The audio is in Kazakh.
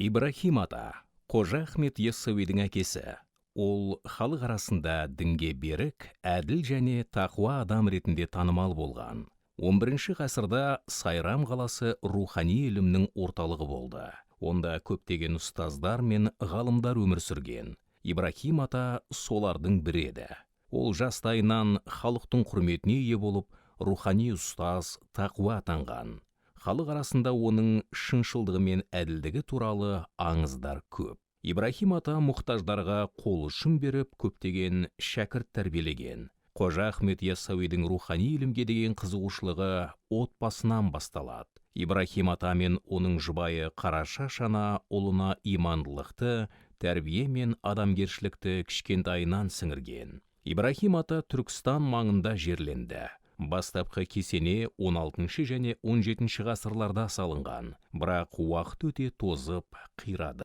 Ибрахим ата Қожа Ахмет Яссауидің әкесі. Ол халық арасында дінге берік, әділ және тақуа адам ретінде танымал болған. 11 ғасырда Сайрам қаласы рухани ілімнің орталығы болды. Онда көптеген ұстаздар мен ғалымдар өмір сүрген. Ибрахим ата солардың бірі еді. Ол жастайынан халықтың құрметіне ие болып, рухани ұстаз, тақуа атанған. Халық арасында оның шыншылдығы мен әділдігі туралы аңыздар көп. Ибрахим ата мұқтаждарға қол ұшын беріп, көптеген шәкірт тәрбиелеген. Қожа Ахмет Яссауидің рухани ілімге деген қызығушылығы отбасынан басталады. Ибрахим ата мен оның жұбайы Қарашаш ана ұлына имандылықты, тәрбие мен адамгершілікті кішкентайынан сіңірген. Ибрахим ата Түркістан маңында жерленді. Бастапқы кесене 16 және 17 ғасырларда салынған, бірақ уақыт өте тозып, қирады.